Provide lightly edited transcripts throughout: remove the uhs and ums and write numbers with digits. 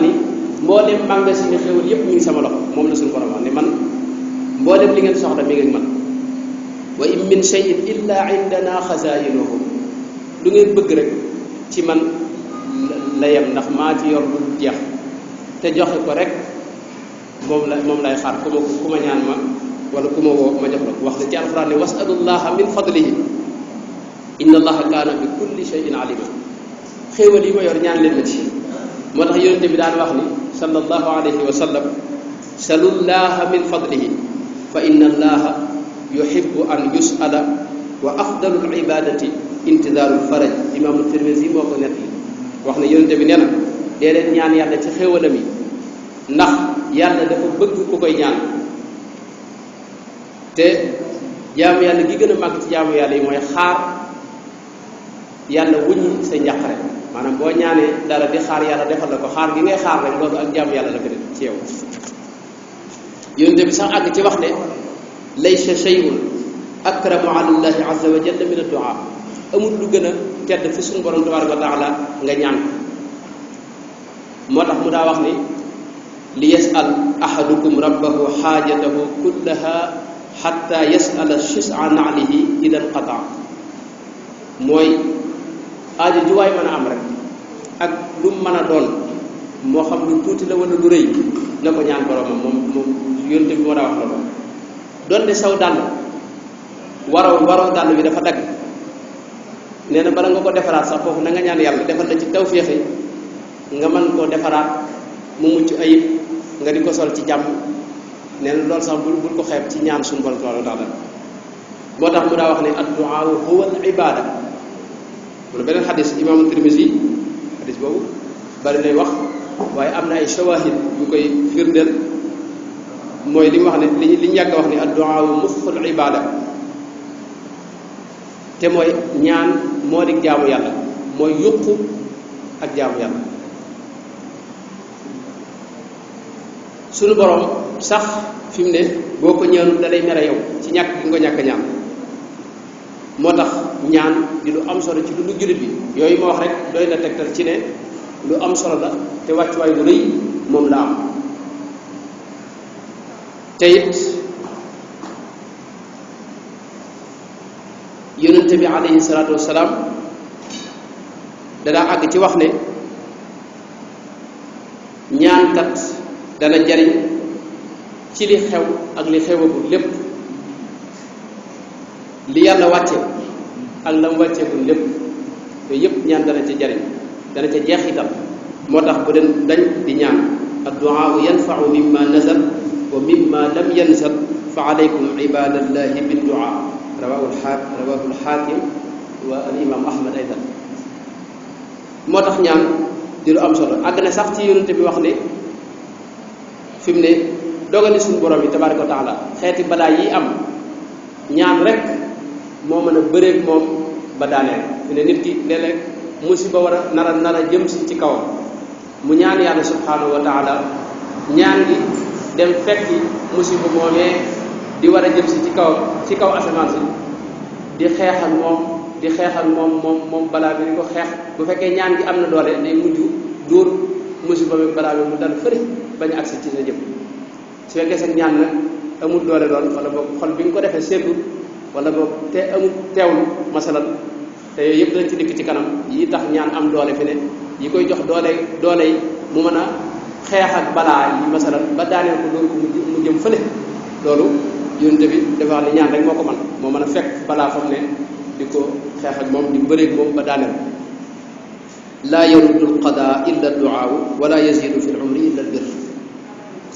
ni mboolem magasin yi xewal yépp mi ngi sama loxo moom la suñu borom wax ne man mboolem li ngeen soxla mi ngi ak man wa in min shay'in illa indana xazainuhu lu ngeen bëgg rek ci man la yem ndax maa ci yor lu jeex te joxe ko rek moom lay xaar ku ma ñaan ma wala ku ma woo ma jox la ko wax na ci alquran ne wasalullaha min fadlihi inna allaha kaana bi kulli shay'in alima xéewal yi ma yor ñaan leen ma ci moo tax yonente bi daan wax ni sallallahu alayhi wa sallam salullaha min fadlihi fa inna allaha yuhibbu an yusala wa afdalul ibadati intidaaru faraj imaamu Tirmisi moo ko nettali wax ne yonente bi nee na dee leen ñaan yàlla ci xéewalam yi ndax yàlla dafa bëgg ku koy ñaan te jaamu yàlla gi gën a màgg ci jaamu yàlla yi mooy xaar yàlla wuññi sa njàqare maanaam boo ñaanee dara di xaar yàlla defal la ko xaar gi ngay xaar rek loolu ak jaamu yàlla la ko def ci yow yonente bi sax àgg ci wax ne laysa shay'un akramu ala llahi azza wa jalla min ad-du'a amul lu gën a tedd fi suñu borom tabaraka wa taala nga ñaan moo tax mu daa wax ni li yas'al ahadukum rabbahu xaajatahu kullaha xatta yas'ala shis'a na'lihi ida inqata mooy aajo ju waay mën a am rek ak lu mu mën a doon moo xam lu tuuti la wala lu rëy na ko ñaan boromam moom yonte bi moo daa wax loolu donte saw dàll waroo dàll bi dafa dagg nee na bala nga ko defaraat sax foofu na nga ñaan yàlla defal la ci tawféexi nga mën koo defaraat mu mucc ayib nga di ko sol ci jàmm nee na loolu sax bul ko xeeb ci ñaan suñu borom tabaaraka wa taala moo tax mu daa wax ne adduaa huwa al ibada wala beneen xadis imaamu Tirmisi xadis boobu bari lay wax waaye am na ay shawahid yu koy firndeel mooy li mu wax ne li ñu yàgg wax ne adduaa muxul ibada te mooy ñaan moo di jaamu yàlla mooy yuqu ak jaamu yàlla suñu borom sax fi mu ne boo ko ñaanul da lay mere yow ci ñàkk gi nga ko ñàkk ñaan moo tax ñaan di lu am solo ci dundu jullit bi yooyu ma wax rek doy na tegtal ci ne lu am solo la te wàccuwaay lu rëy moom la am te it yonente bi alayhi salaatu wasalaam danaa àgg ci wax ne ñaankat dana jariñ ci li xew ak li xewagul lépp li yàlla wàcce ak la mu wàcceegul lépp yooyu yëpp ñaan dana ca jariñ dana ca jeexital moo tax bu den dañ di ñaan adduaa yanfau mimma nazal wa mimma lam yanzal fa alaykum ibadallahi biddua rawahu alxaakim wa al imam ahmad aydan moo tax ñaan di lu am solo àgg na sax ci yonente bi wax ne fi mu ne dogali suñu borom yi tabaraka wa taala xeeti balaa yi am ñaan rek moo mën a bëreeg moom ba daaneel fi ne nit ki léeg-léeg musiba war a nar a jëm si ci kawam mu ñaan yàlla subhanahu wa taala ñaan gi dem fekki musiba moomee di war a jëm si ci kaw asamaan si di xeex ak moom balaa bi di ko xeex bu fekkee ñaan gi am na doole day mujj dóor musiba bi balaa bi mu dal fëri bañ a agsi ci sa jëm su fekkee sa ñaan nag amul doole lool wala boog xol bi nga ko defee seetlu wala boog te amul teewlu masalan te yooyu yëpp dañ ci dikk ci kanam yi tax ñaan am doole fi ne yi koy jox doole yi mu mën a xeex ak balaa yi masalan ba daaneel ko dóor ko mu jëm fële loolu yonente bi dafa wax ne ñaan rek moo ko moo mën a fekk balaa fam ne di ko xeex ak moom di bëreeg moom ba daaneel laa yaruddu alqada illa adduaa wala yazidu fi lumri illa albir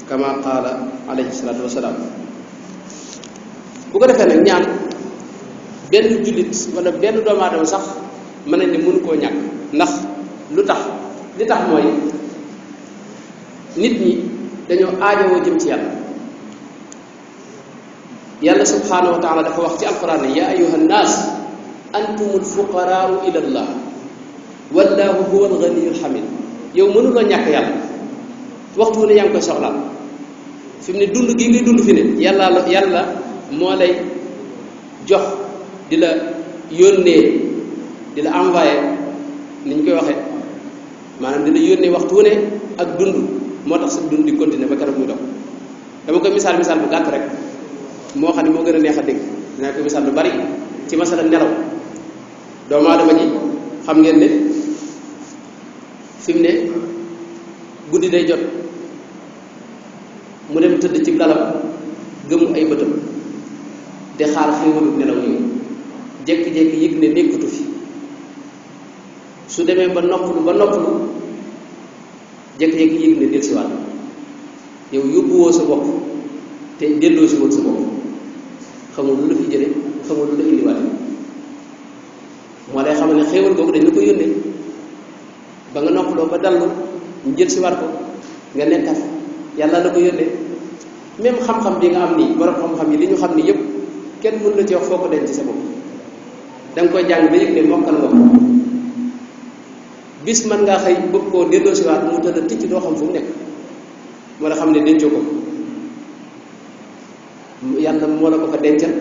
kama qaala alayhi salaatu wasalaam bu ko defee nag ñaan benn jullit wala benn doomu aadama sax mën nañ ne mënu koo ñàkk ndax li tax mooy nit ñi dañoo aajowoo jëm ci yàlla subhanahu wa taala dafa wax ci alquran ne yaa ayuha nnaas antumul fuqaraau ila allah wallahu huwa alganiyul hamid yow mënuloo ñàkk yàlla waxtu ne yaa ngi koy soxlaal fi mu ne dund gi ngay dund fi ne yàlla moo lay jox di la yónnee di la envoyé ni ñu koy waxee maanaam di la yónnee waxtu ne ak dund moo tax sa dund di continuer ba keroog muy dox dama koy misaal bu gàtt rek moo xam ne moo gën a neex a dégg dinaa koy misaal lu bari ci masala nelaw doomu aadama ji xam ngeen ne fi mu ne guddi day jot mu dem tëdd ci lalam gëmu ay bëtam di xaar xéewalu nelaw ñëw jékki-jékki yëg ne nekkatu fi su demee ba noppalu jékki-jékki yëg ne del siwaat yow yóbbuwoo sa bopp te delloo si woon sa bopp xamul lu la fi jële xamul lu la indiwaat moo lay xamal ne xéewal googu dañ la ko yónnee ba nga noppaloo ba dallu ñu jël si waat ko nga nekkat yàlla la ko yónnee même xam-xam bi nga am nii borom xam-xam yi li ñu xam ni yëpp kenn mën na ci wax foo ko denc ci sa bopp da nga koy jàng ba yëg ne mokkal nga ko bis man ngaa xëy bëgg koo delloo si waat mu tëdd ticc doo xam fu mu nekk moo la xam ne dencoo ko yàlla moo la ko ko dencal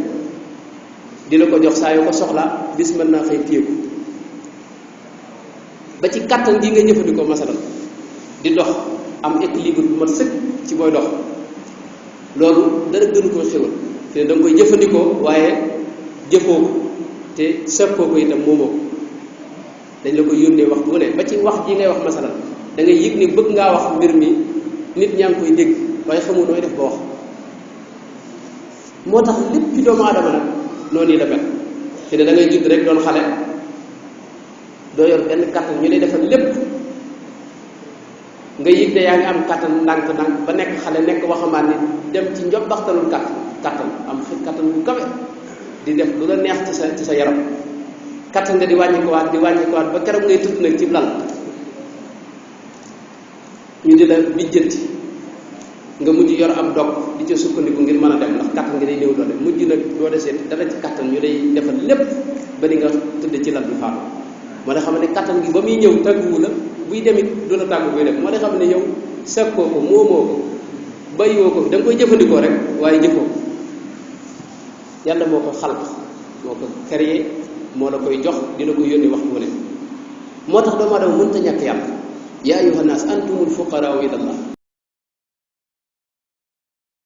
di la ko jox saa yoo ko soxlaa bis mën naa xëy téye ko ba ci kàttan gi nga jëfandikoo masalan di dox am équilibre bu mat sëkk ci booy dox loolu dara gënu ko xéwal te da nga koy jëfandikoo waaye jëfoo ko te seppoo ko itam moomoo ko dañ la koy yónnee waxtu bu ne ba ci wax ji ngay wax masalan da ngay yëg ni bëgg ngaa wax mbir mi nit ñaa ngi koy dégg waaye xamoo nooy def ba wax moo tax lépp ci doomu aadama nag noonu la mel te ne da ngay judd rek doon xale doo yor benn kàttan ñu lay defal lépp nga yëg ne yaa ngi am kàttan ndànk-ndànk ba nekk xale nekk waxamaan ni dem ci njobbaxtalul kàttan am xit kàttan bu kawe di def lu la neex ci sa yaram kàttan nga di wàññi ko waat ba keroog ngay tudd nag ci lal ñu di la bijjanti nga mujj yor am dog di ca sukkandiku ngir mën a dem ndax kàttan nga day néew doole mujj nag doo desee dara ci kàttan ñu lay defal lépp ba di nga tëdd ci lal bi faatu moo tax xam ne kàttan gi ba muy ñëw tàgguwu la buy demit du la tàggu buy dem moo tax xam ne yow sekkoo ko moomoo ko bàyyiwoo ko da nga koy jëfandikoo rek waaye jëfoo ko yàlla moo ko xalq moo ko créé moo la koy jox dina ko yónni waxtu wu ne moo tax doomu aadama mënta ñàkk yàlla yaa ayyuha naas antumul fuqaraa ilallah